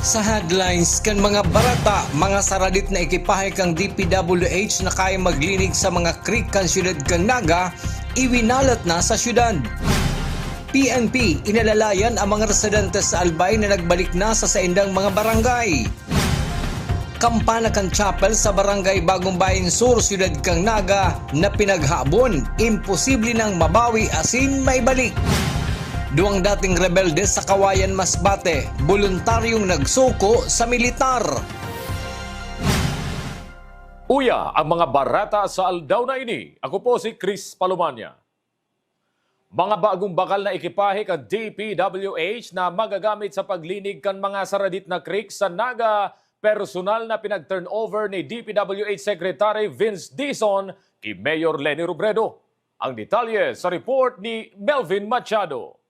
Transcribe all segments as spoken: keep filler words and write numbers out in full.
Sa headlines kan mga barata, mga saradit na ekipahe kan D P W H na kaya maglinig sa mga creek kan siyudad kan Naga, iwinalat na sa siyudad. P N P, inalalayan ang mga residente sa Albay na nagbalik na sa saindang mga barangay. Kampana kan chapel sa Barangay Bagong Bayan Sur, siyudad kan Naga, na pinaghabon, imposible nang mabawi asin maibalik. Duwang dating rebelde sa Kawayan, Masbate, boluntaryong nagsuko sa militar. Uya ang mga barata sa aldaw na ini. Ako po si Chris Palomania. Mga bagong bakal na ekipahe kan D P W H na magagamit sa paglinig kan mga saradit na creek sa Naga, personal na pinag-turnover ni D P W H Secretary Vince Dizon ki Mayor Leni Robredo. Ang detalye sa report ni Melvin Machado.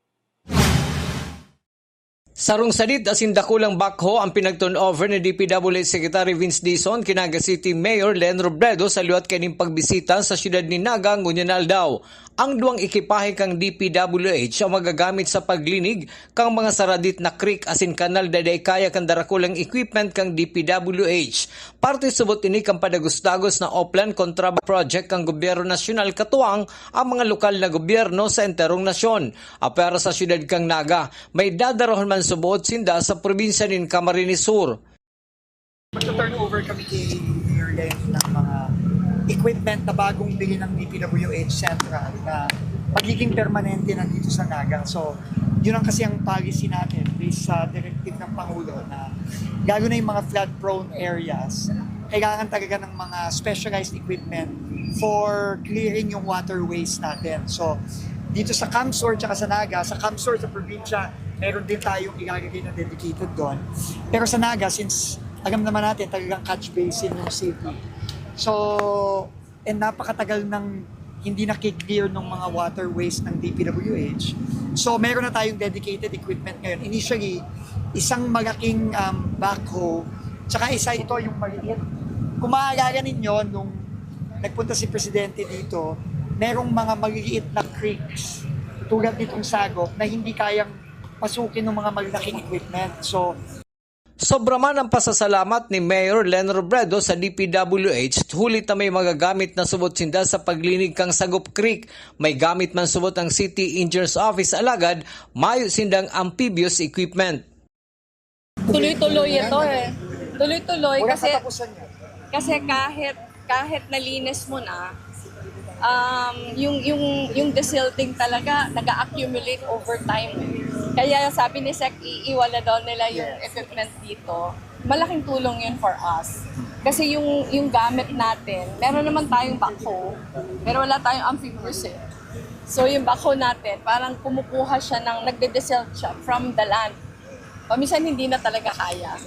Sarong sadit asin dakulang backhoe ang pinag-turnover ni D P W H Secretary Vince Dizon ki Naga City Mayor Len Robredo sa liwat kaining pagbisita sa siyudad ni Naga ngunyan na aldaw. Ang duwang ekipahe kan D P W H ang magagamit sa paglinig kan mga saradit na creek asin kanal na dai kaya kan darakulang equipment kan D P W H. Parte subot ini kan padagos-dagos na Oplan Kontra project kan gobyerno nasyonal katuwang ang mga lokal na gobyerno sa enterong nasyon. Apwera sa siyudad kan Naga, may dadarahon man subot sinda sa probinsya nin Camarines Sur. Magta-turnover kami kay Mayor Leni ng mga equipment na bagong bili ng D P W H Central na magiging permanente na dito sa Naga. So, yun ang kasi ang policy natin based sa directive ng Pangulo na lalo na yung mga flood-prone areas, kailangan talaga ng mga specialized equipment for clearing yung waterways natin. So, dito sa CamSur tsaka sa Naga, sa CamSur sa probinsya, meron din tayong ilalagay na dedicated doon. Pero sa Naga, since alam naman natin, talagang catch basin yung city. So, and napakatagal nang hindi naki-clear ng mga waterways ng D P W H. So, meron na tayong dedicated equipment ngayon. Initially, isang malaking um, backhoe, tsaka isa ito yung maliit. Kung maaalala ninyo, nung nagpunta si Presidente dito, merong mga maliliit na creeks tulad nitong Sagop na hindi kayang pasukin ng mga malalaking equipment. So, Sobra man ang pasasalamat ni Mayor Len Robredo sa D P W H huli ta may magagamit na subot sinda sa paglinig kan Sagop Creek. May gamit man subot ang City Engineers Office alagad mayo sindang amphibious equipment. Tuloy-tuloy ito eh. Tuloy-tuloy Walang kasi katapusan yan. kasi kahit kahit nalinis mo na, um, yung yung yung desilting talaga nag-accumulate over time. Kaya sabi ni Sec, iiwan na daw nila yung Yes. equipment dito. Malaking tulong yun for us. Kasi yung yung gamit natin, meron naman tayong backhoe, pero wala tayong amphibious eh. So yung backhoe natin, parang kumukuha siya ng, nagde-desilt siya from the land. Paminsan hindi na talaga kaya.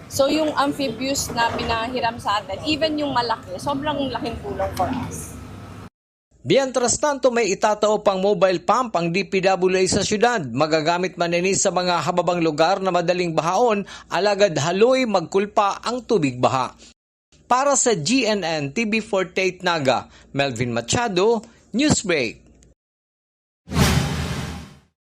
So yung amphibious na pinahiram sa atin, even yung malaki, sobrang laking tulong for us. Mientras tanto, may itatao pang mobile pump ang D P W H sa syudad. Magagamit man ini sa mga hababang lugar na madaling bahaon, alagad haloy magkulpa ang tubig baha. Para sa G N N T V forty-eight Naga, Melvin Machado, Newsbreak.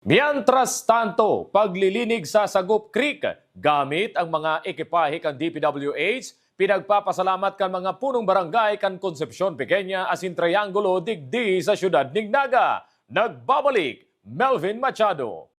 Mientras tanto, paglilinig sa Sagop Creek gamit ang mga ekipahe kan D P W H, pinagpapasalamat kan mga punong barangay kan Concepcion Pequeña asin Triangulo digdi sa siyudad nin Naga. Nagbabalik, Melvin Machado.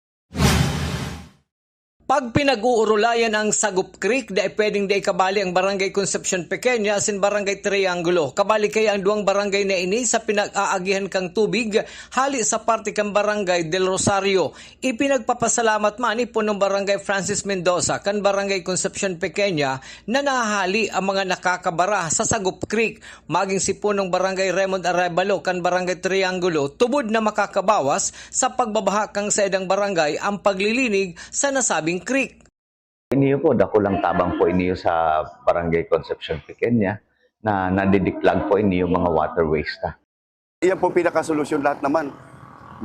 Pag pinag-uurulayan ang Sagop Creek, dai pwedeng dai kabali ang Barangay Concepcion Pequeña asin Barangay Triangulo. Kabali kaya ang duwang barangay na ini sa pinag-aagihan kang tubig hali sa parte kan Barangay Del Rosario. Ipinagpapasalamat man ni Punong Barangay Francis Mendoza kan Barangay Concepcion Pequeña na nahahali ang mga nakakabara sa Sagop Creek. Maging si Punong Barangay Raymond Arevalo kan Barangay Triangulo tubod na makakabawas sa pagbabaha kan saindang barangay ang paglilinig sa nasabing creek. Iniyo po, dakulang tabang po iniyo sa Barangay Concepcion Pequeña na nadidiklag po iniyo mga waterways ta. Iyan po pinakasolusyon lahat naman.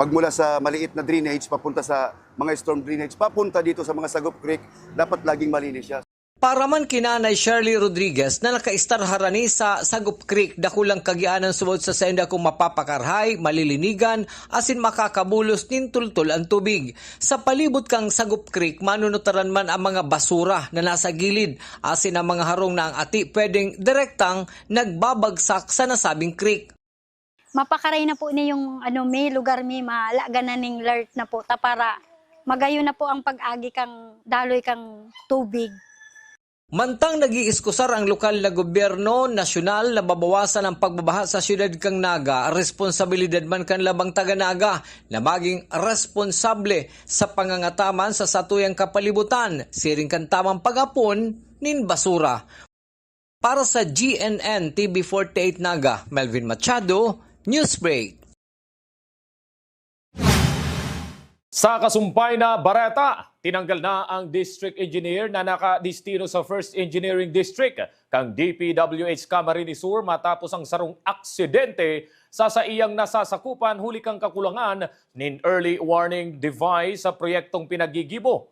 Magmula sa maliit na drainage papunta sa mga storm drainage, papunta dito sa mga Sagop Creek, dapat laging malinis siya. Para man ki Nanay Shirley Rodriguez na nakaistar harani sa Sagop Creek, dakulang kagianan subod sa sainda kung mapapakarhay, malilinigan, asin makakabulos nin tultol an tubig. Sa palibot kan Sagop Creek, manunutaran man ang mga basura na nasa gilid, asin ang mga harong na ang ati pwedeng direktang nagbabagsak sa nasabing creek. Mapakaray na po ni yung ano mi, lugar mi, malaganan ning alert na po ta para magayon na po ang pag-agi kang daloy kang tubig. Mantang nag-iiskusar ang lokal na gobyerno nasyonal na mabawasan ang pagbabaha sa siyudad kan Naga, responsabilidad man kan labang taga Naga na maging responsable sa pangangataman sa satuyang kapalibutan, siring kan tamang pag-apon nin basura. Para sa G N N T V forty-eight Naga, Melvin Machado, Newsbreak. Sa kasumpay na bareta, tinanggal na ang district engineer na nakadestino sa First Engineering District kan D P W H Camarines Sur matapos ang sarong aksidente sa saiyang nasasakupan huli kan kakulangan nin early warning device sa proyektong pinagigibo.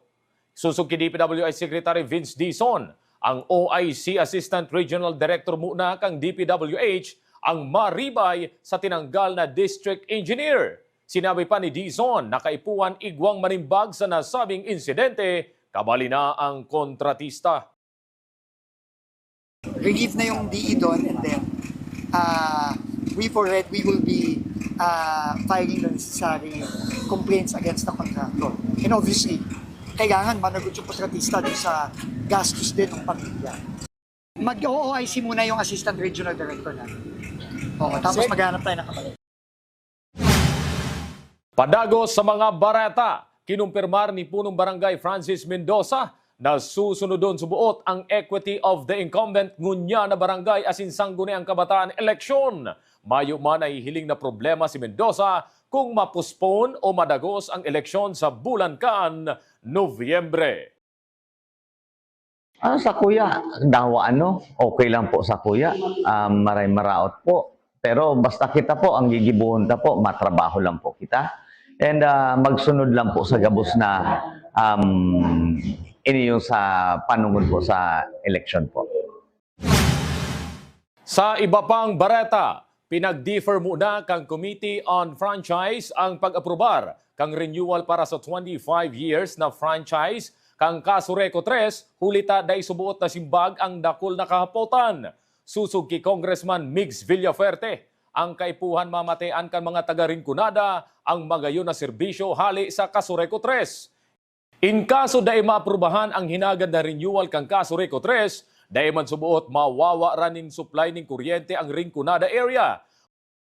Sosog ki D P W H Secretary Vince Dizon, ang O I C Assistant Regional Director muna kan D P W H ang maribay sa tinanggal na district engineer. Sinabi pa ni Dizon na kaipuhan igwang manimbag sa nasabing insidente, kabali na ang kontratista. Relieve na yung D E doon, and then, ah, we've already, we will be, ah, filing the necessary complaints against the contractor. And obviously, kailangan managot yung kontratista dun sa gastos din ng pamilya. Mag-O I C muna yung Assistant Regional Director natin. Oo, tapos maghanap tayo ng kapatid. Padagos sa mga bareta, kinumpirmar ni Punong Barangay Francis Mendoza na susunodon suboot ang equity of the incumbent ngunyan na barangay asin sangguniang kabataan eleksyon. Mayo man nahihiling na problema si Mendoza kung ma-postpone o madagos ang eleksyon sa bulan kan Nobyembre. Ah, sa kuya, dawa ano, okay lang po sa kuya. Um, maray maraot po. Pero basta kita po, ang gigibohon ta po, matrabaho lang po kita. And ah, magsunod lang po sa gabos na um, iniyo sa panungod po sa eleksyon po. Sa iba pang bareta, pinag-defer muna kan Committee on Franchise ang pag-aprobar kan renewal para sa twenty-five years na franchise kan Casureco tres, huli ta dai suboot na simbag ang dakul na kahapotan. Sosog ki Congressman Migs Villafuerte, ang kaipuhan mamatean kan mga taga Rinconada ang magayon na serbisyo hale sa Casureco tres. In kaso dai maaprubahan ang hinagad na renewal kan Casureco tres, dai man suboot mawawaran nin supply nin kuryente ang Rinconada area.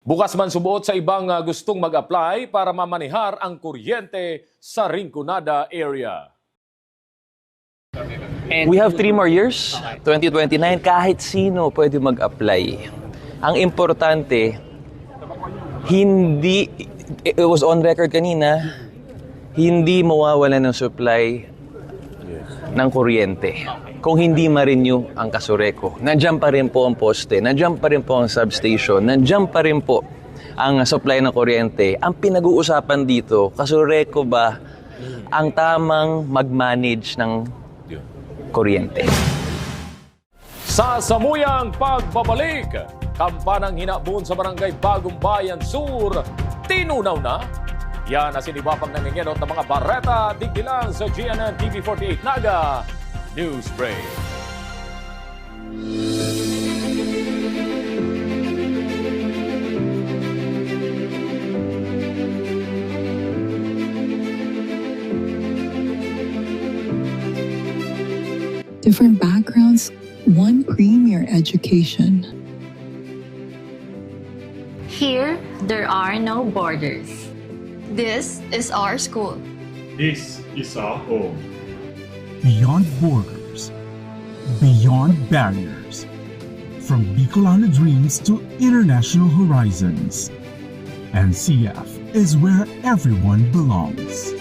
Bukas man suboot sa ibang, ah, gustong mag-apply para mamanehar ang kuryente sa Rinconada area. We have three more years, twenty twenty-nine, kahit sino pwede mag-apply. Ang importante, hindi, it was on record kanina, hindi mawawalan ng supply ng kuryente kung hindi ma-renew ang Casureco. Nandiyan pa rin po ang poste, nandiyan pa rin po ang substation, nandiyan pa rin po ang supply ng kuryente. Ang pinag-uusapan dito, Casureco ba ang tamang mag-manage ng kuryente? Sa samuyang pagbabalik, kampanang hinabon sa Barangay Bagong Bayan Sur, tinunaw na. Yan asin iba pang nangingenot na mga bareta, digdi lang sa G N N T V forty-eight Naga News Break. Different backgrounds, one premier education. Here, there are no borders. This is our school. This is our home. Beyond borders, beyond barriers, from Bicolano dreams to international horizons, N C F is where everyone belongs.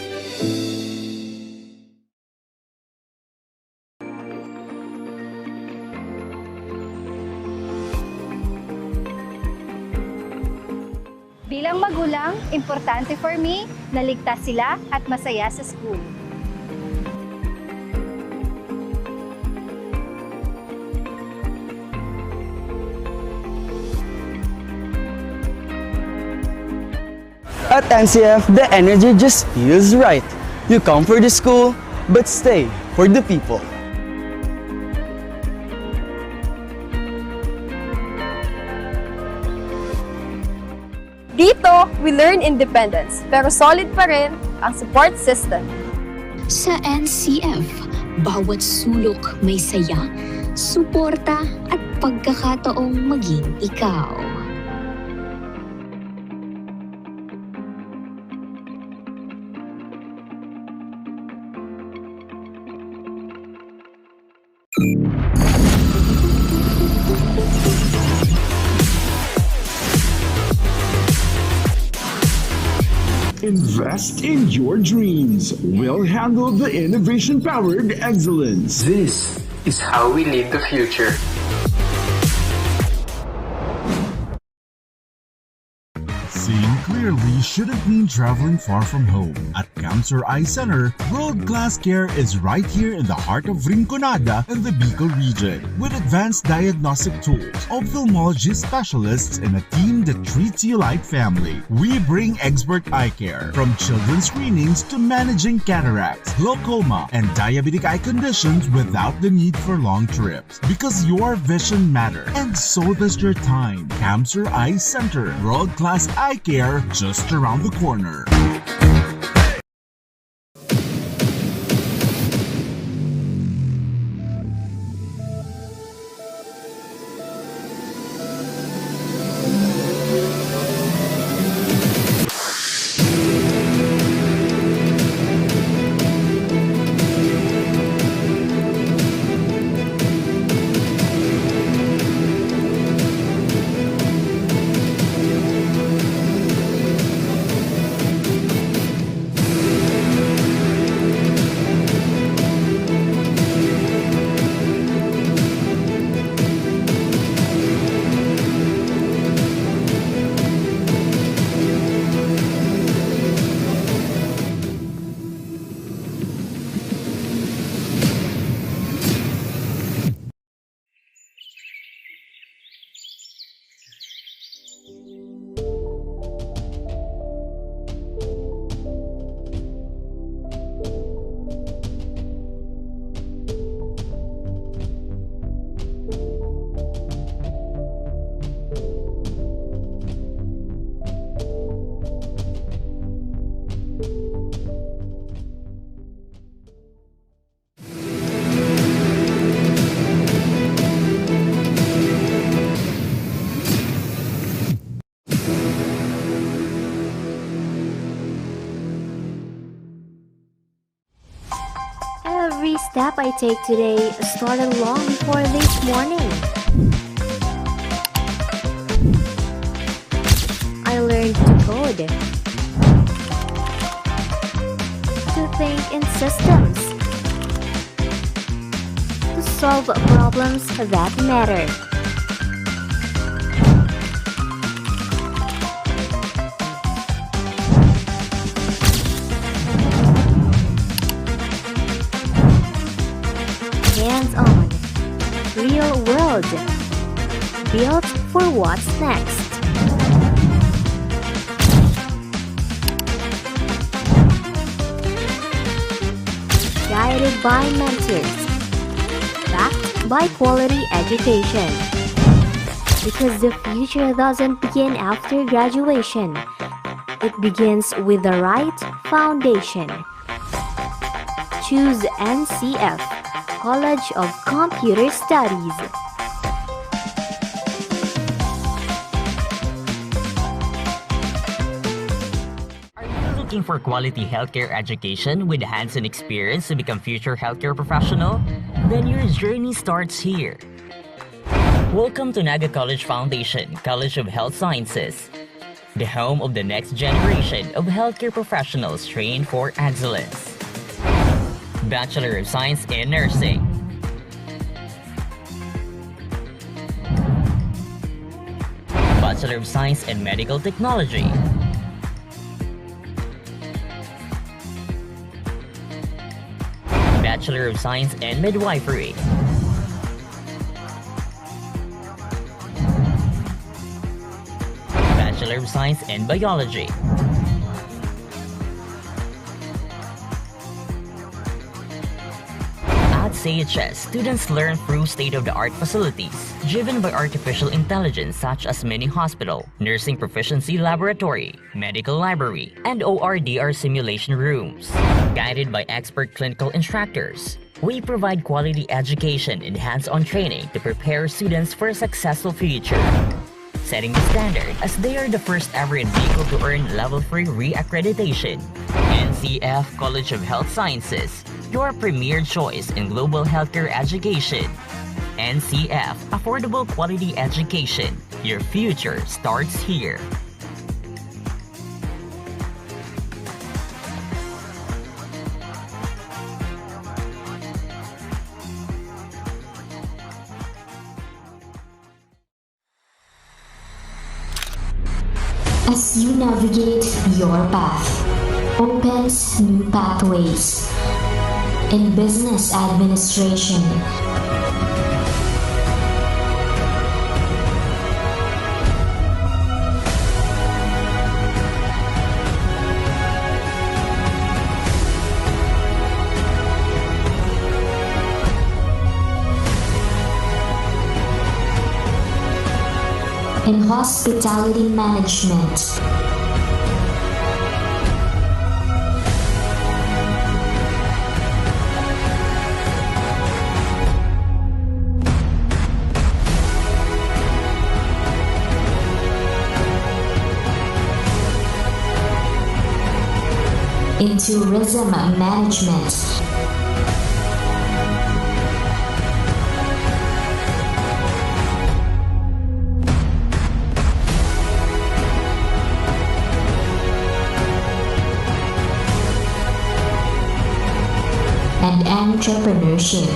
Bilang magulang, importante for me na ligtas sila at masaya sa school. At N C F, the energy just feels right. You come for the school, but stay for the people. Dito, we learn independence, pero solid pa rin ang support system. Sa N C F, bawat sulok may saya, suporta at pagkakataong maging ikaw. Invest in your dreams. We'll handle the innovation powered excellence. This is how we lead the future. Seeing clearly shouldn't mean traveling far from home. At Cancer Eye Center, world-class care is right here in the heart of Rinconada and the Bicol region. With advanced diagnostic tools, ophthalmology specialists, and a team that treats you like family, we bring expert eye care. From children's screenings to managing cataracts, glaucoma, and diabetic eye conditions without the need for long trips. Because your vision matters, and so does your time. Cancer Eye Center, world-class eye care just around the corner. Every step I take today started long before this morning. I learned to code, to think in systems, to solve problems that matter. Hands-on, real world, built for what's next. Guided by mentors, backed by quality education. Because the future doesn't begin after graduation, it begins with the right foundation. Choose N C F, College of Computer Studies. Are you looking for quality healthcare education with hands-on experience to become future healthcare professional? Then your journey starts here. Welcome to Naga College Foundation, College of Health Sciences, the home of the next generation of healthcare professionals trained for excellence. Bachelor of Science in Nursing, Bachelor of Science in Medical Technology, Bachelor of Science in Midwifery, Bachelor of Science in Biology, H S, students learn through state-of-the-art facilities driven by artificial intelligence such as mini hospital, nursing proficiency laboratory, medical library, and O R D R simulation rooms. Guided by expert clinical instructors, we provide quality education and hands-on training to prepare students for a successful future. Setting the standard as they are the first ever in Bicol to earn Level three reaccreditation. N C F College of Health Sciences, your premier choice in global healthcare education. N C F, affordable quality education. Your future starts here. As you navigate your path, opens new pathways in business administration. In hospitality management. In tourism management. And entrepreneurship.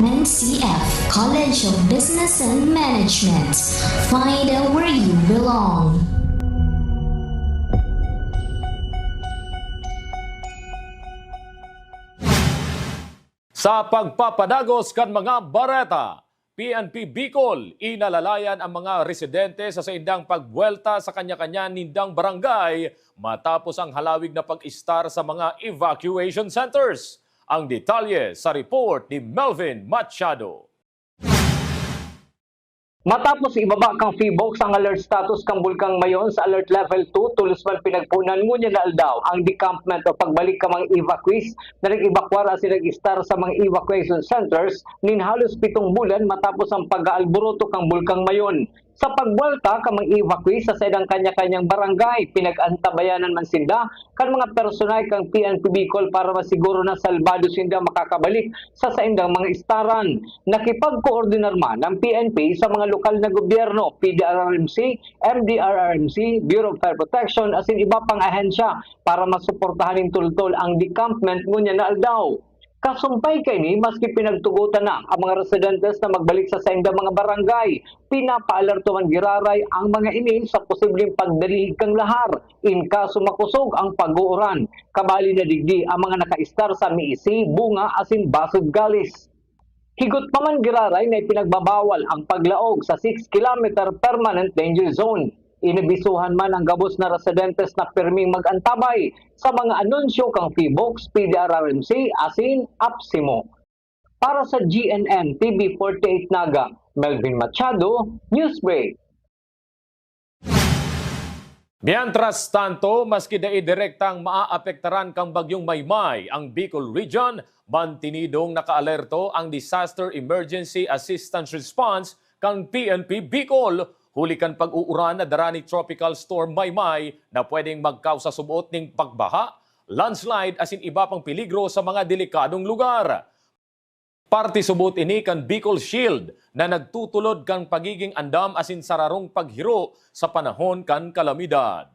N C F College of Business and Management. Find out where you belong. Sa pagpapadagos kan mga bareta, P N P Bicol, inalalayan ang mga residente sa saindang pagbuwelta sa kanya-kanya nindang barangay matapos ang halawig na pag-estar sa mga evacuation centers. Ang detalye sa report ni Melvin Machado. Matapos ibaba kan PHIVOLCS ang alert status kan Bulkang Mayon sa Alert Level two, tolos man pinagponan ngunyan na aldaw ang decampment o pagbalik kan mga evacuees na nag-ebakwar asin nag-estar sa mga evacuation centers nin halos pitong bulan matapos ang pag-aalburoto kan Bulkang Mayon. Sa pagbuwelta kan mga evacuees sa saindang kanya-kanyang barangay, pinag-antabayanan man sinda kan mga personal kan P N P Bicol para masiguro na salbado sinda makakabalik sa saindang mga estaran. Nakipagkoordinar man ang P N P sa mga lokal na gobyerno, P D R R M C, M D R R M C, Bureau of Fire Protection, asin iba pang ahensya para masuportahan nin toltol ang decampment ngunyan na aldaw. Kasumpay kaini, maski pinagtugotan na ang mga residentes na magbalik sa saindang mga barangay, pinapaalerto man giraray ang mga ini sa posibleng pagdalihig kan lahar in kaso makosog ang pag-uuran. Kabali na digdi ang mga nakaestar sa Miisi, Bunga asin Basud Gallis. Higot pa man giraray na ipinagbabawal ang paglaog sa six kilometer permanent danger zone. Inabisuhan man ang gabos na residentes na pirming mag-antabay sa mga anunsyo kan PHIVOLCS, P D R R M C asin APSEMO. Para sa G N N T V forty-eight Naga, Melvin Machado, Newsbreak. Mientras tanto, maski dai direktang maaapektaran kan Bagyong Maymay ang Bicol Region, mantinidong nakaalerto ang Disaster Emergency Assistance Response kan P N P Bicol, huli kan pag-uuran na dara ni Tropical Storm Maymay na pwedeng magkausa subot ning pagbaha, landslide asin iba pang peligro sa mga delikadong lugar. Parte subot ini kan Bicol Shield na nagtutulod kan pagiging andam asin sararong paghiro sa panahon kan kalamidad.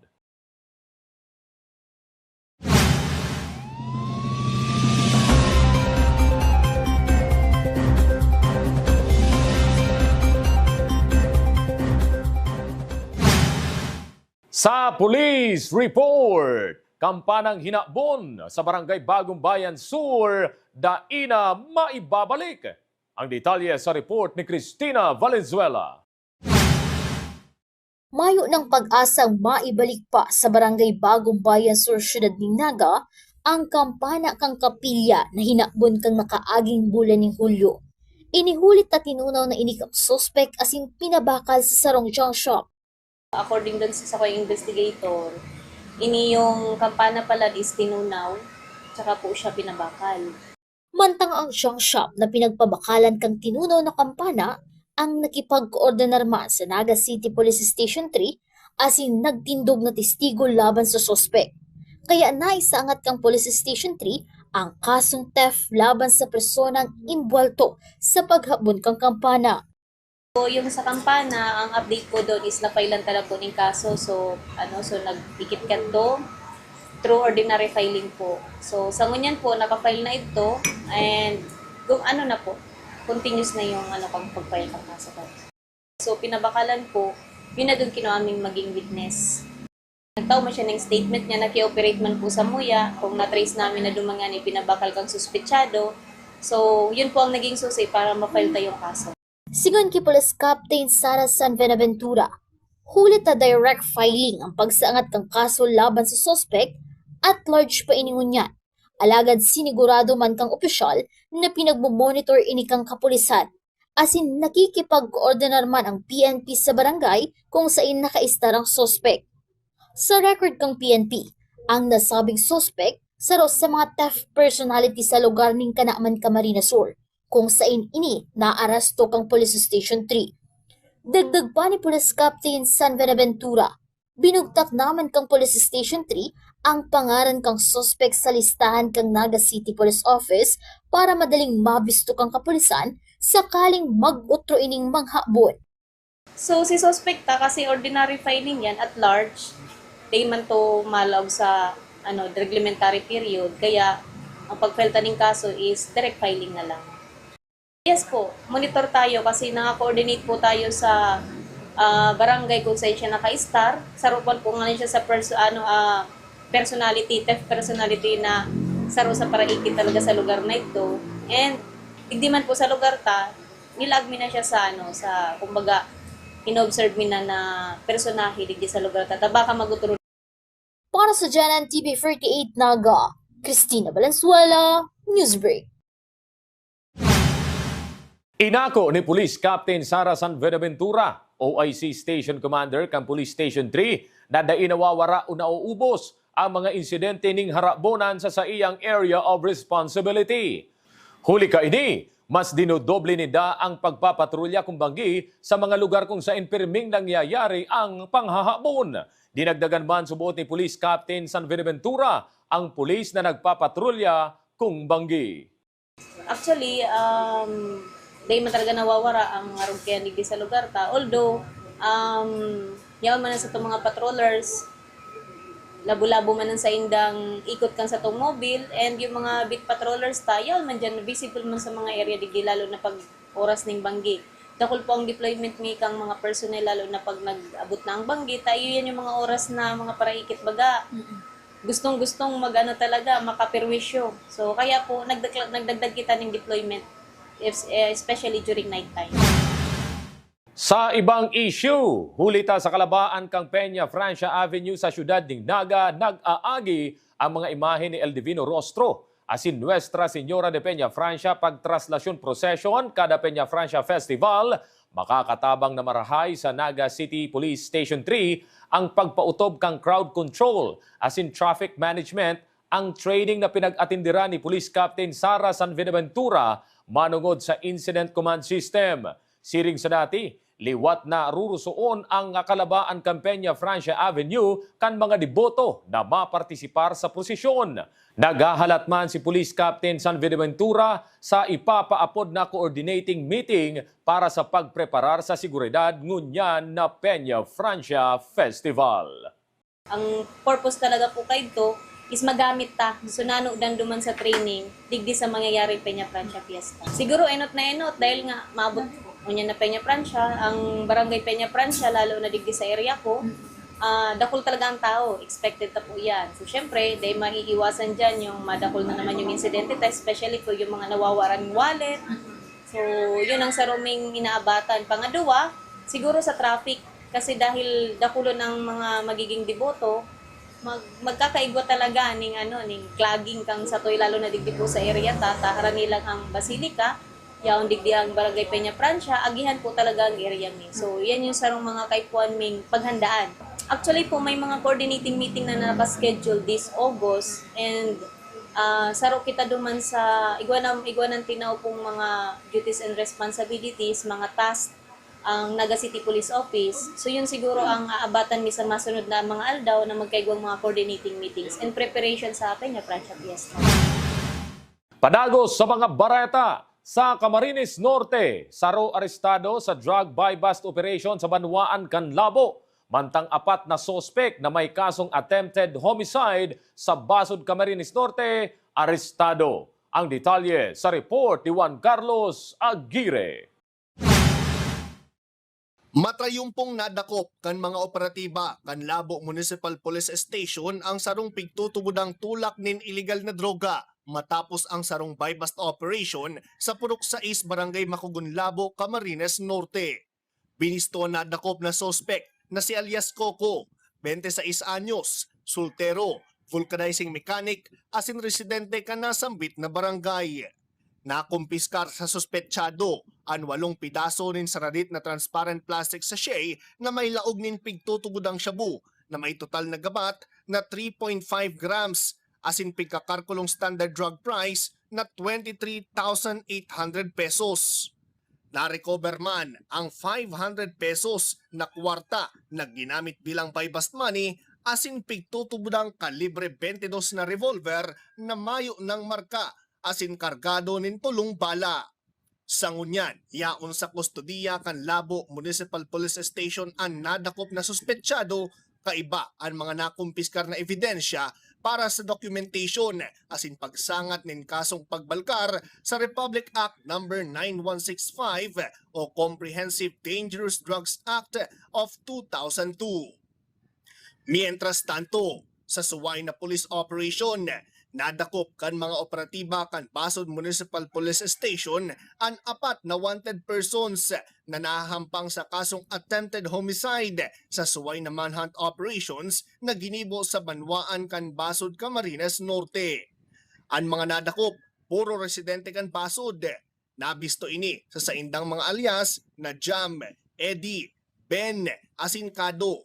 Sa police report, kampanang hinabon sa Barangay Bagong Bayan Sur, dai na maibabalik. Ang detalye sa report ni Christina Valenzuela. Mayo nang pag-asang maibalik pa sa Barangay Bagong Bayan Sur, Siyudad nin Naga, ang kampana kan kapilya na hinakbon kan nakaaging bulan nin Hulyo. Inihuli ta tinunaw na ini kan suspek asin pinabakal sa sarong junk shop. According dun sa sakuyang investigator, ini yung kampana pala is tinunaw, tsaka po siya pinabakal. Mantang ang junk shop na pinagpabakalan kan tinunaw na kampana ang nakipagkoordinar man sa Naga City Police Station three asin nagtindog na testigo laban sa suspek. Kaya naisangat kan Police Station three ang kasong theft laban sa personang imbuwelto sa paghabon kan kampana. So, yung sa kampana, ang update po doon is na-filean talaga po ning kaso. So, ano, so nagdikit kadto through ordinary filing po. So, sa ngunyan po, naka-file na ito and gu-, ano na po, continuous na yung ano, pag, pag-file ng kaso po. So, pinabakalan po, yun na doon kinuha aming maging witness. Nagtao man siya ng statement niya, naki-operate man po sa muya, kung na-trace namin na dumangan ipinabakal kang suspetsado. So, yun po ang naging susi para ma-file tayong kaso. Sigon ki Police Captain Sara San Buenaventura, huli ta direct filing ang pagsaangat kan kaso laban sa suspek, at large pa ini ngunyan. Alagad sinigurado man kang opisyal na pinagmo-monitor ini kang kapulisan, asin nakikipagkoordinar man ang P N P sa barangay kung sain nakaistar ang suspek. Sa record kang P N P, ang nasabing suspek, saro sa mga theft personality sa lugar nin Canaman, Camarines Sur, kung sain ini naaresto kang Police Station three. Dagdag pa ni Police Captain San Buenaventura, binugtak naman kang Police Station three ang pangaran kang suspek sa listahan kang Naga City Police Office para madaling mabisto kang kapulisan sakaling mag-utro ining manghabon. So, si suspek ta, kasi ordinary filing yan at large, di man to malaog sa, ano, reglementary period, kaya ang pag-file ta ning kaso is direct filing na lang. Yes po, monitor tayo kasi naka-coordinate po tayo sa, ah, barangay kung saan siya naka-istar. Saro pa po nga siya sa perso-, ano, ah, personality, theft personality na saro sa paraikit talaga sa lugar na ito. And digdi man po sa lugar ta, nilag mi na siya sa, ano, sa, kumbaga, inobserve mi na, na personahe digdi sa lugar ta. Ta baka mag-utro. Para sa Janan T V forty-eight Naga, Christina Valenzuela, Newsbreak. Inako ni Police Captain Sara San Buenaventura, O I C Station Commander kan Police Station three, na dai nawawara o nauubos ang mga insidente ning harabonan sa saiyang area of responsibility. Huli kaini, mas dinodoble ninda ang pagpapatrolya kung banggi sa mga lugar kung sain pirming nangyayari ang panghahabon. Dinagdagan man, suboot ni Police Captain San Buenaventura, ang pulis na nagpapatrolya kung banggi. Actually, um, dai man talaga nawawara ang arog kaya digdi sa lugar ta. Although, um, yaon man sa itong mga patrollers, labo-labo man ang saindang ikot kan satong mobile, and yung mga beat patrollers ta, yaon man dyan, visible man sa mga area digdi, lalo na pag oras ning banggi. Dakul po ang deployment mi kang mga personnel, lalo na pag nag-abot na ang banggi, ta iyo yan yung mga oras na mga paraikit baga. Mm-mm. Gustong-gustong mag-ano talaga, makaperwisyo. So, kaya po, nagdakla-, nagdagdag kita ng deployment, es-, eh, especially during night time. Sa ibang issue, huli ta sa kalabaan kang Peña Francia Avenue sa siyudad ning Naga, nag-aagi ang mga imahe ni El Divino Rostro asin Nuestra Señora de Peña Francia pagtraslasyon prosesyon kada Peña Francia Festival. Makakatabang na marahay sa Naga City Police Station three ang pagpaotob kan crowd control asin traffic management, ang training na pinag-atindiran ni Police Captain Sara San Buenaventura manongod sa Incident Command System. Siring sa dati, liwat na rurusoon ang kalabaan kan Peña Francia Avenue kan mga deboto na mapartisipar sa prosesyon. Naghahalat man si Police Captain San Buenaventura sa ipapaapod na coordinating meeting para sa pagpreparar sa seguridad ngunyan na Peña Francia Festival. Ang purpose talaga po kaidto is magamit ta. So, nano danduman sa training, digdi sa mangyayari Peña Francia Fiesta. Siguro enot na enot dahil nga maabot unya na Peña Francia, ang barangay Peña Francia, lalo na digdi sa area ko, ah, dakul talaga ang tao. Expected ta po yan. So, syempre, dahil maiiwasan dyan yung madakul na naman yung insidente, ta, especially po yung mga nawawaran ng wallet. So, yun ang saruming inaabatan. Pangadwa, Siguro sa traffic, kasi dahil dakulon ang mga magiging deboto, mag-, magkakaigwa talaga ning, ano, ning clogging kan satoy, lalo na digdi po sa area ta, ta harani lang ang Basilica, yaon digdi ang Barangay Peña Francia, agihan po talaga ang area mi. So, yan yung sarong mga kaipuhan ming paghandaan. Actually po, may mga coordinating meeting na naka-schedule this August, and, ah, saro kita duman sa igwa na, igwa ng tinaw pong mga duties and responsibilities, mga task ang Naga City Police Office. So, yun siguro ang aabatan mi sa masunod na mga aldaw na magkaigwang mga coordinating meetings in preparation sa Peña Francia Fiesta. Padagos sa mga bareta. Sa Camarines Norte, saro arestado sa drug buy-bust operation sa banwaan kan Labo, mantang apat na suspek na may kasong attempted homicide sa Basud, Camarines Norte, arestado. Ang detalye sa report ni Juan Carlos Aguirre. Matrayumpong nadakop kan mga operatiba kan Labo Municipal Police Station ang sarong pigtutubodang tulak nin iligal na droga matapos ang sarong buy-bust operation sa Purok sais, Barangay Macogon, Labo, Camarines Norte. Binisto an nadakop na suspek na si alias Coco, twenty sais anyos, soltero, vulcanizing mechanic, asin residente kan nasambit na barangay. Nakumpiskar sa suspetsado an walong pidaso nin saradit na transparent plastic sachet na may laog nin pigtutubodang shabu na may total na gabat na three point five grams asin pigkakalkulong standard drug price na twenty three thousand eight hundred pesos. Na-recover man ang five hundred pesos na kwarta na ginamit bilang buy-bust money asin pigtutubodang kalibre twenty-dos na revolver na mayo nang marka asin kargado nin tolong bala. Sa ngunyan, yaon sa kustodiya kan Labo Municipal Police Station an nadakop na suspetsado kaiba an mga nakumpiskar na ebidensya para sa documentation asin pagsangat nin kasong pagbalkar sa Republic Act Number nine one six five o Comprehensive Dangerous Drugs Act of two thousand two. Mientras tanto, sa suway na police operation, nadakop kan mga operatiba kan Basod Municipal Police Station an apat na wanted persons na nahahampang sa kasong attempted homicide sa suway na manhunt operations na ginibo sa banwaan kan Basod, Camarines Norte. An mga nadakop, puro residente kan Basod. Nabisto ini sa saindang mga alias na Jam, Eddie, Ben, asin Kado.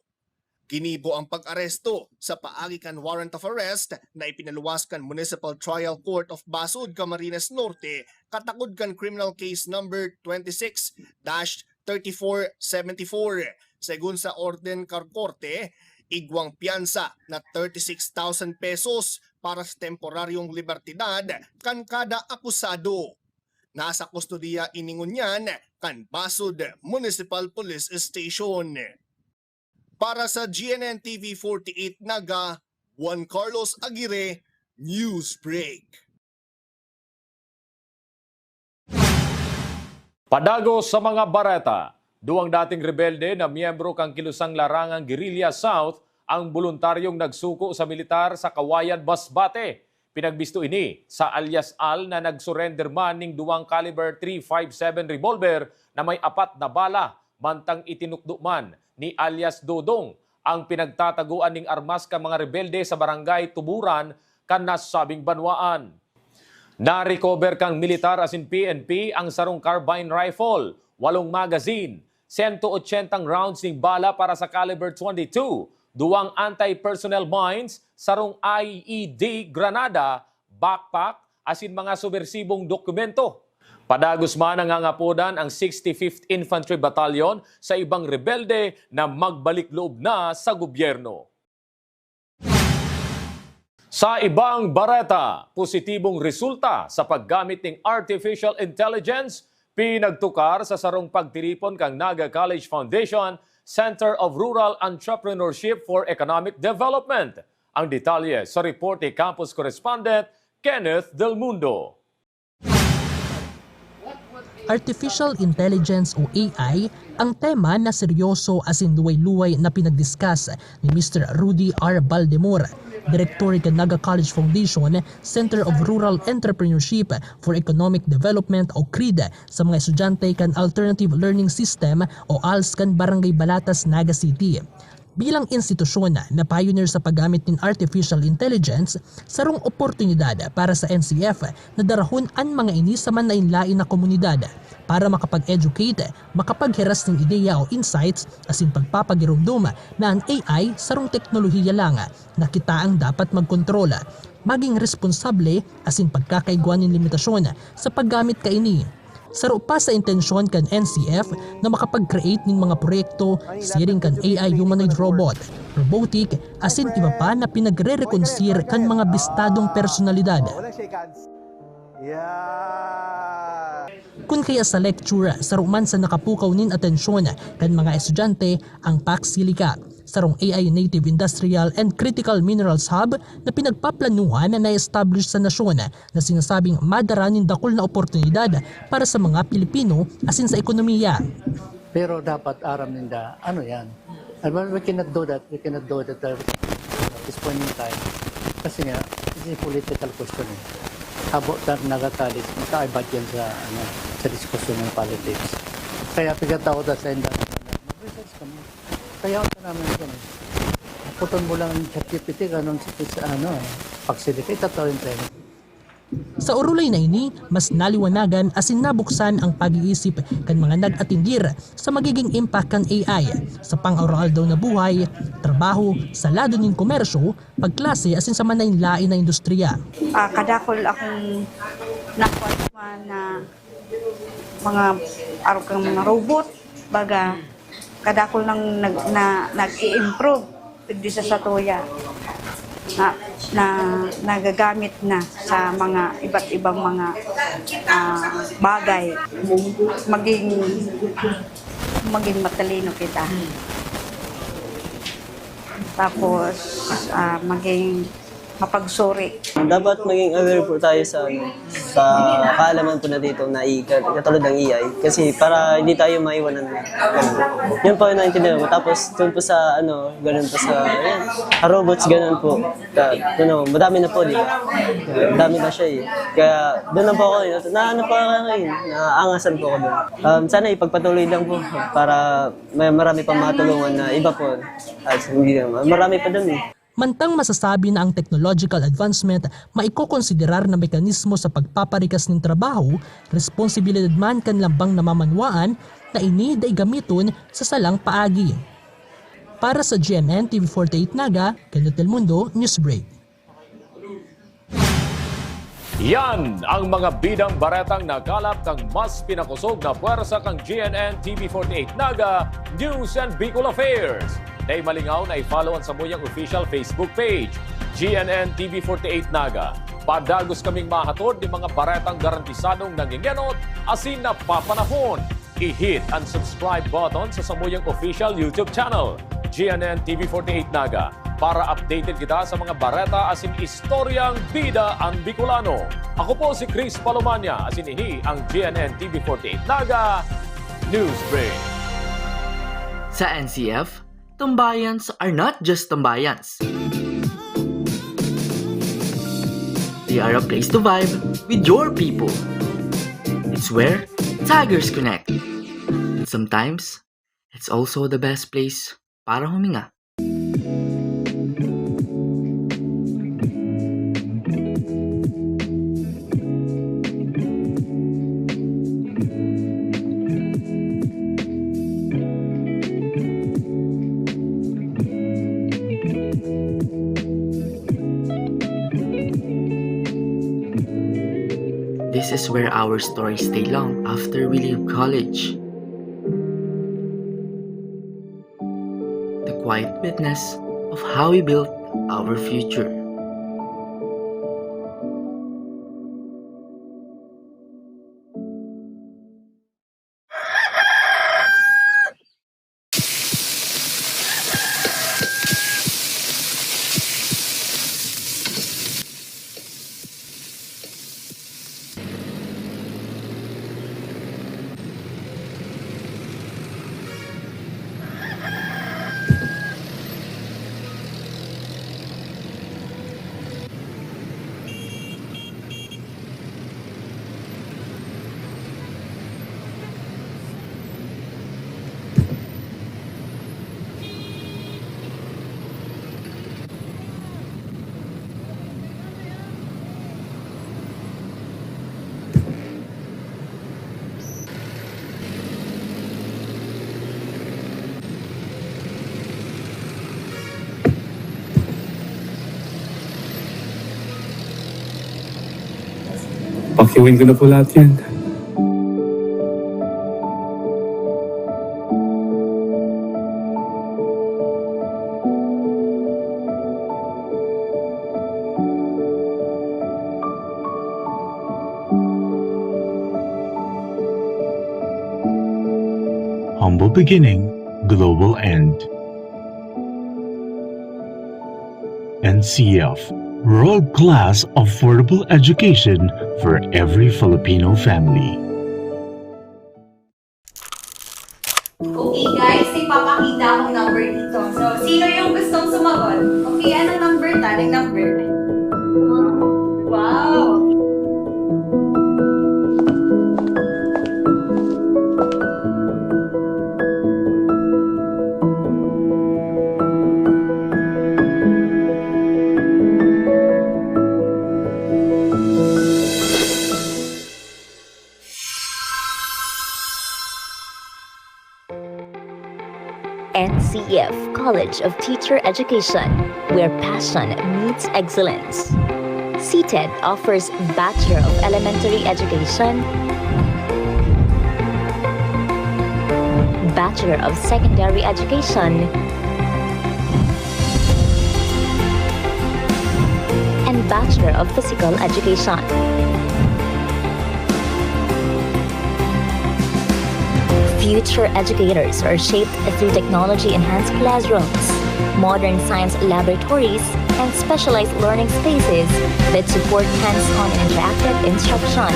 Ginibo ang pag-aresto sa paagi kan warrant of arrest na ipinaluwas kan Municipal Trial Court of Basud, Camarines Norte, katakod kan criminal case number twenty-six dash thirty-four seventy-four. Segun sa orden kan korte, igwang piyansa na thirty-six thousand pesos para sa temporaryong libertidad kan kada akusado. Nasa kustodiya ini ngunyan kan Basud Municipal Police Station. Para sa G N N T V forty-eight Naga, Juan Carlos Aguirre, News Break. Padagos sa mga bareta, duwang dating rebelde na miyembro kan kilusang larangang Guerrilla South ang boluntaryong nagsuko sa militar sa Kawayan, Masbate. Pinagbisto ini sa alias Al na nag-surrender man ning duwang caliber three five seven revolver na may apat na bala, mantang itinukdo man ni alias Dodong ang pinagtatagoan ning armas kan mga rebelde sa barangay Tuburan kan nasabing banwaan. Na-recover kan militar asin P N P ang sarong carbine rifle, walong magazine, sento ochentang rounds ning bala para sa caliber twenty-two, duwang anti-personnel mines, sarong I E D granada, backpack, asin mga subersibong dokumento. Padagos man nangangapodan ang sixty-fifth Infantry Battalion sa ibang rebelde na magbalik loob na sa gobyerno. Sa ibang bareta, positibong resulta sa paggamit ning artificial intelligence pinagtukar sa sarong pagtiripon kan Naga College Foundation Center of Rural Entrepreneurship for Economic Development. Ang detalye sa report ni Campus Correspondent Kenneth Del Mundo. Artificial Intelligence o A I ang tema na seryoso asin luway-luway na pinag-discuss ni Mister Rudy R. Baldemor, direktor kan Naga College Foundation Center of Rural Entrepreneurship for Economic Development o CREED sa mga estudyante kan Alternative Learning System o als kan Barangay Balatas, Naga City. Bilang institusyon na pioneer sa paggamit nin artificial intelligence, sarong oportunidad para sa N C F na darahon an mga ini sa manlaen-laen na komunidad para makapag-educate, makapaghiras nin ideya o insights asin pagpapagiromdom na an A I sarong teknolohiya lang na kita ang dapat magkontrol, magin responsable asin pagkakaigwa nin limitasyon sa paggamit kaini. Saro pa sa intensyon kan N C F na makapag-create nin mga proyekto siring kan A I humanoid robot, robotic, asin iba pa na pinagre-reconsir kan mga bistadong personalidad. Kun kaya sa lecture, saro man sa nakapukaw nin atensyon kan mga estudyante ang Pax Silica, sarong A I native industrial and critical minerals hub na pinagpaplanuhan na na-establish sa nasyon na sinasabing madara nin dakul na oportunidad para sa mga Pilipino asin sa ekonomiya. Pero dapat aram ninda, ano yan? And we, we cannot do that. We cannot do that uh, at this point in time. Kasi nga, it's a political question eh. About that Naga College, magkaiba yan sa, ano, sa diskusyon ng politics. Kaya pigataw ta sa inda, mag-research kami. Kaya ako naman yan eh. Puton mo lang ang ChatGPT, ganun sa, sa ano, pagsilikay, tataw yung tayo. Sa orolay na ini, mas naliwanagan asin nabuksan ang pag-iisip kan mga nag-atindir sa magiging impact kan A I sa pang-aroaldaw na buhay, trabaho, sa lado nin komersyo, pagklase asin sa manlaen-laen na industriya. Ah, kadakol akong nakuha na mga arog kang mga robot, baga kadakol nang nag, na, nag-i-improve digdi sa satuya na, na nagagamit na sa mga iba't ibang mga ah, bagay. Maging maging matalino kita. Tapos ah, maging mapagsuri. Dapat maging aware po tayo sa ano, sa kaalaman po na dito na i- katulad ng A I kasi para hindi tayo maiwanan. Yun po yung naintindihan ko. Tapos doon po sa ano, ganun po sa yan, sa robots ganun po. Ka, ano, madami na po, di ba? Madami na siya eh. Kaya doon lang po ako, eh, na ano po ako eh, naangasan po ako doon. Um, sana ipagpatuloy lang po para may marami pang matulungan na iba po. At hindi naman, marami pa doon eh. Mantang masasabi na ang technological advancement maikokonsiderar na mekanismo sa pagpaparikas nin trabaho, responsibilidad man kan lambang namamanwaan na ini dai gamiton sa salang paagi. Para sa G M N T V forty-eight Naga, Kenneth Del Mundo, Newsbreak. Yan ang mga bidang baretang nakalap kan mas pinakosog na pwersa kan G N N T V forty-eight Naga News and Bicol Affairs. Dai malingaw na i-follow an samuyang official Facebook page, G N N T V forty-eight Naga. Padagos kaming mahatod nin mga baretang garantisadong nangengenot asin napapanahon. I-hit an subscribe button sa samuyang official YouTube channel, G N N T V forty-eight Naga, para updated kita sa mga bareta asin istoryang bida an Bicolano. Ako po si Chris Palomania, asin ini ang G N N T V forty-eight Naga News Break. Sa N C F, Tambayans are not just tambayans. They are a place to vibe with your people. It's where tigers connect. And sometimes, it's also the best place para huminga. This is where our stories stay long after we leave college. The quiet witness of how we built our future. Pakiuwin ko na po lahat yan. Humble beginning, global end. N C F, world-class affordable education for every Filipino family. Okay guys, ipapakita akong number dito. So, sino yung gustong sumagot? Okay, anong number? Tanong number. Wow! N C F College of Teacher Education, where passion meets excellence. CTED offers Bachelor of Elementary Education, Bachelor of Secondary Education, and Bachelor of Physical Education. Future educators are shaped through technology-enhanced classrooms, modern science laboratories, and specialized learning spaces that support hands-on and interactive instruction.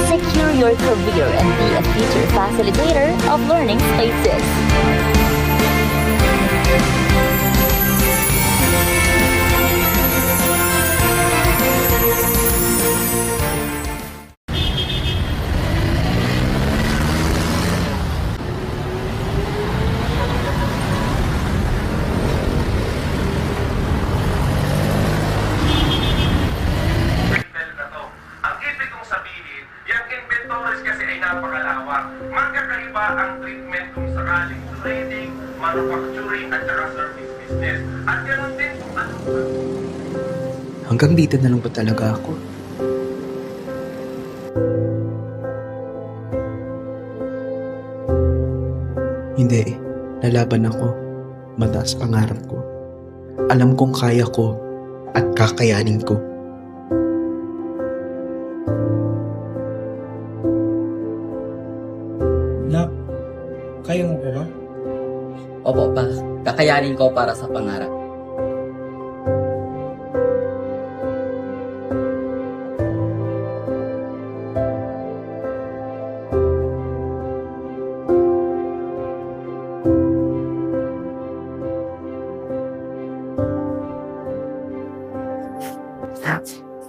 Secure your career and be a future facilitator of learning spaces. Ang ibig kong sabihin, yang inventories kasi ay napakalawak. Magkakaiba ang treatment kung sakaling trading, manufacturing, at saka service business. At ganun din kung ano. Hanggang dito na lang ba talaga ako? Hindi. Lalaban ako. Mataas pangarap ko. Alam kong kaya ko at kakayanin ko. Nak, kaya mo pa ba? Opo, pa. Kakayanin ko para sa pangarap.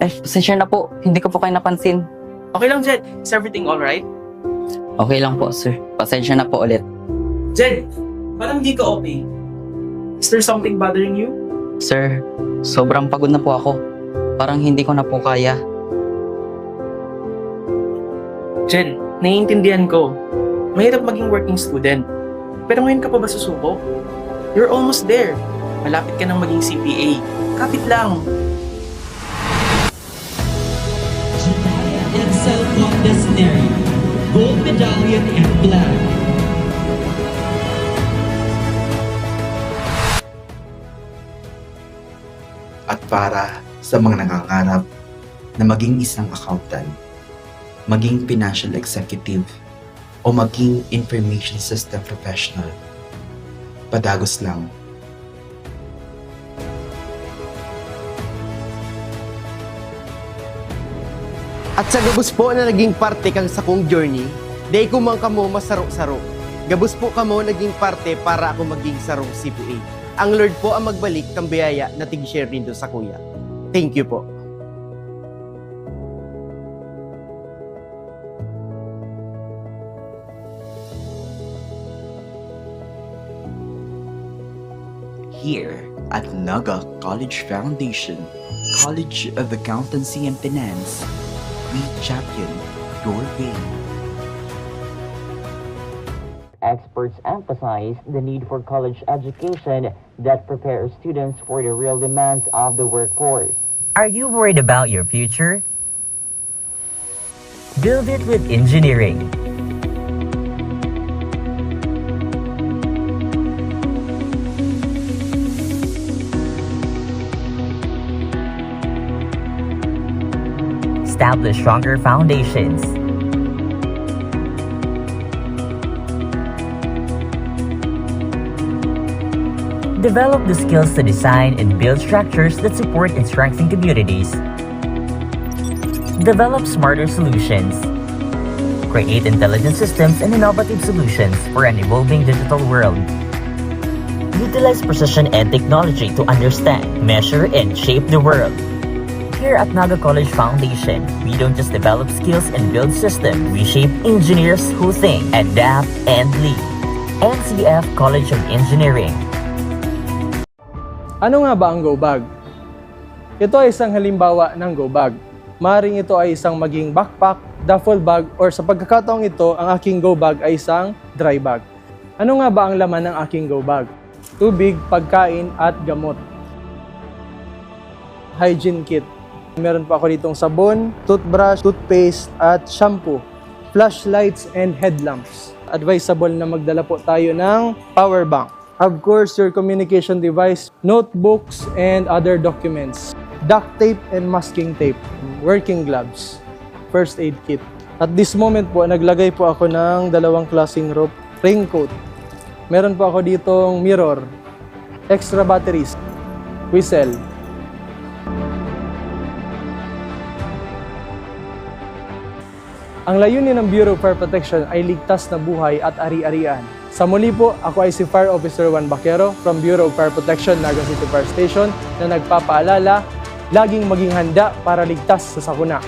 Eh, pasensya na po. Hindi ko po kayo napansin. Okay lang, Jed. Is everything alright? Okay lang po, sir. Pasensya na po ulit. Jed, parang di ka okay. Is there something bothering you? Sir, sobrang pagod na po ako. Parang hindi ko na po kaya. Jed, naiintindihan ko. Mahirap maging working student. Pero ngayon ka pa ba susuko? You're almost there. Malapit ka nang maging C P A. Kapit lang. Jediah Edsel Condes Neri, Gold Medallion and Flag. At para sa mga nangangarap na maging isang accountant, maging financial executive, o maging information system professional, padagos lang. At sa gabos po na naging parte kan sakong journey, dai ko man kamo masaro-saro. Gabos po kamo naging parte para ako maging sarong C P A. Ang Lord po ang magbalik kan biyaya na tig-share nindo sakuya. Thank you po. Here at Naga College Foundation, College of Accountancy and Finance, we champion your way. Experts emphasize the need for college education that prepares students for the real demands of the workforce. Are you worried about your future? Build it with engineering. Establish stronger foundations. Develop the skills to design and build structures that support and strengthen communities. Develop smarter solutions. Create intelligent systems and innovative solutions for an evolving digital world. Utilize precision and technology to understand, measure, and shape the world. Here at Naga College Foundation, we don't just develop skills and build systems. We shape engineers who think, adapt, and lead. N C F College of Engineering. Ano nga ba ang go bag? Ito ay isang halimbawa ng go bag. Maring ito ay isang maging backpack, duffel bag, or sa pagkakataong ito, ang aking go bag ay isang dry bag. Ano nga ba ang laman ng aking go bag? Tubig, pagkain, at gamot. Hygiene kit. Meron pa ako ditong sabon, toothbrush, toothpaste, at shampoo. Flashlights and headlamps. Advisable na magdala po tayo ng power bank. Of course, your communication device, notebooks, and other documents. Duct tape and masking tape. Working gloves. First aid kit. At this moment po, naglagay po ako ng dalawang klaseng rope. Raincoat. Meron po ako ditong mirror. Extra batteries. Whistle. Ang layunin ng Bureau of Fire Protection ay ligtas na buhay at ari-arian. Sa muli po, ako ay si Fire Officer Juan Baquero from Bureau of Fire Protection, Naga City Fire Station, na nagpapaalala, laging maging handa para ligtas sa sakuna.